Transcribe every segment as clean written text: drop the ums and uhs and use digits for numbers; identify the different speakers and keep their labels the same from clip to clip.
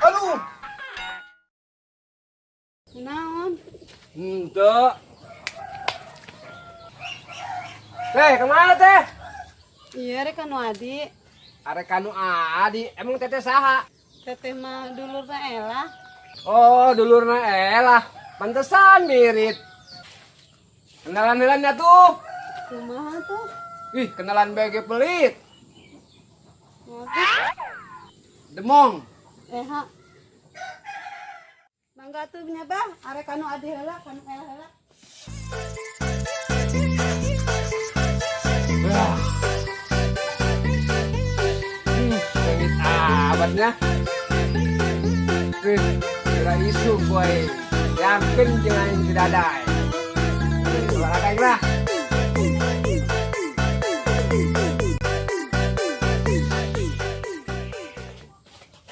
Speaker 1: Aduh.
Speaker 2: Naon?
Speaker 1: Henteu. Teh, kemana teh?
Speaker 2: Iya, rek kanu Adi.
Speaker 1: Arek kanu Adi, emang teteh saha?
Speaker 2: Teteh mah dulurna Ela.
Speaker 1: Oh, dulurna Ela. Pantesan mirip. Kenalan-kenalannya tuh.
Speaker 2: Kumaha tuh?
Speaker 1: Ih, kenalan BG pelit.
Speaker 2: Ngopi.
Speaker 1: Demong.
Speaker 2: Eha. Mangga tuh nya bah, arek kanu Adi heula, kanu Ela heula.
Speaker 1: Wah. Sengit amatnya. Wih, kira isu boy. Yakin jangan si dadai. Olahraga lah.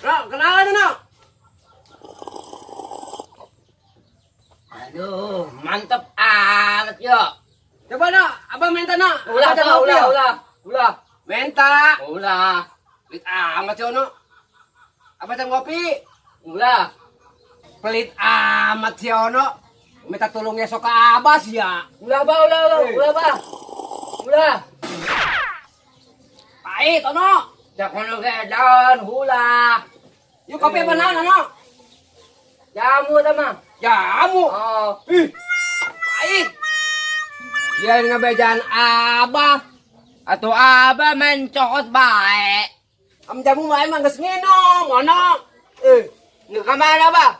Speaker 1: No, kenalan no.
Speaker 3: Aduh, mantep amat yo.
Speaker 1: Coba no, abang minta no.
Speaker 3: Ulah,
Speaker 1: Abang
Speaker 3: ulah,
Speaker 1: ngopi, yo.
Speaker 3: ulah, ulah,
Speaker 1: Minta.
Speaker 3: ulah,
Speaker 1: Pelit amat sih ono. Abang teh ngopi.
Speaker 3: ulah.
Speaker 1: Pelit amat sih ono. Minta tolongnya sok ke abas ya.
Speaker 3: Ulah, bah, ulah, ulah,
Speaker 1: Eh.
Speaker 3: ulah, bah. Ulah.
Speaker 1: Pahit ono.
Speaker 3: Jangan kono daun, ulah.
Speaker 1: Yuk kopi apa naon ono?
Speaker 3: Jamu sama.
Speaker 1: Jamu.
Speaker 3: Oh,
Speaker 1: Ih, pahit. Dia ngebejaan abah.
Speaker 3: atau abah main cokot baik.
Speaker 1: Am jamu mah emang geus nginum ono.
Speaker 3: Eh, nggak kemana, bah?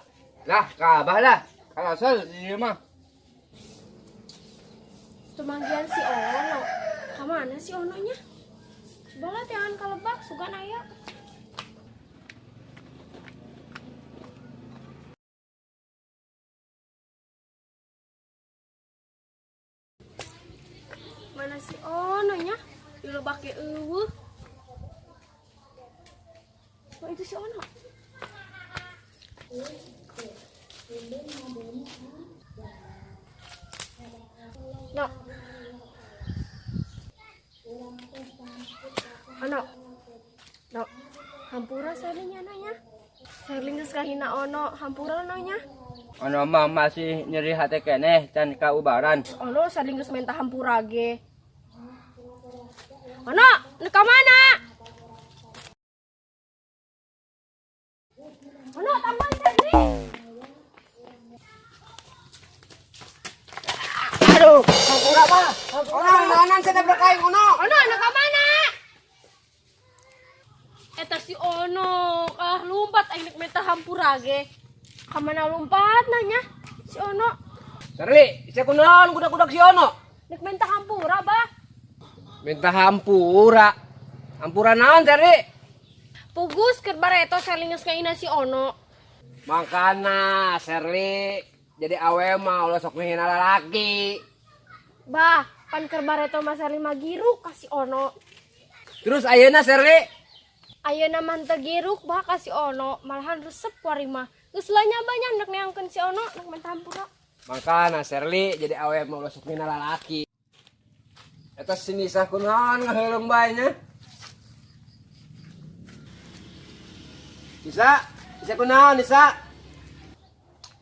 Speaker 3: Lah, kabah lah. Kalau asal di rumah.
Speaker 4: Tumanggian si Ono. Kamana si Ononya? Coba lah jangan kalebak, sugan aya. Mana si Ononya? Di lebak ge eueuh. Oh, itu si Ono. No. Ono. No. Hampura Sherly nanya. Sherly geus kahina Ono, hampura nonya.
Speaker 3: Ono mah masih nyeri hati keneh dan kaubaran.
Speaker 4: Ono Sherly geus minta hampura ge. Ono, nu ka mana? Ono, tambahan Sherly.
Speaker 3: Aduh, hampura bah.
Speaker 1: Ono, naonan saya nabrak aing ono.
Speaker 4: Ono, nu ka mana? Eta si Ono, ah lumpat aing nek minta hampura ge. Ka mana lumpat nanya si Ono?
Speaker 1: Sherly, sia kunaon kudak-kudak si Ono?
Speaker 4: Nek minta hampura, bah.
Speaker 1: Minta hampura. Hampura naon, Sherly?
Speaker 4: Pugus keur bareto Sherly geus ngaina si Ono.
Speaker 1: Makana Sherly jadi awe mah ulah sok ngehina lalaki.
Speaker 4: Bah, pan keur bareto mah Sherly mah giruk ka si Ono.
Speaker 1: Terus ayeuna Sherly?
Speaker 4: Ayeuna mah teu giruk bah ka si Ono, malahan resep kuari mah. Geus lah nyaba nya nek neangkeun si Ono nek minta hampura.
Speaker 1: Makana Sherly jadi awe mah ulah sok ngehina lalaki. Eta si Nisa kunaon ngaheulung bae nya? Nisa, Nisa kunaon Nisa?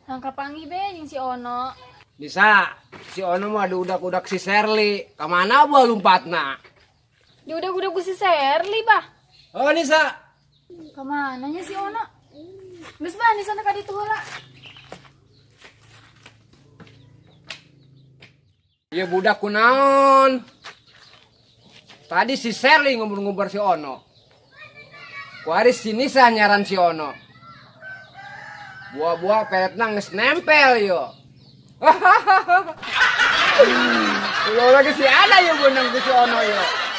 Speaker 5: Nangka panggih be jeung si Ono.
Speaker 1: Nisa, si Ono mah diudak-udak si Sherly. Ka mana buah lompatna?
Speaker 4: Diudak-udak ku si Sherly, bah.
Speaker 1: Oh Nisa,
Speaker 5: Ka mana nya si Ono? Geus bah Nisa ka ditu heula.
Speaker 1: Ieu budak kunaon? Tadi si Sherly ngubur-ngubur si Ono. Kuari si Nisa nyaran si Ono. Buah-buah peletna geus nempel yo. Hahaha. Ulah lagi si ada ya benang ku si Ono ya.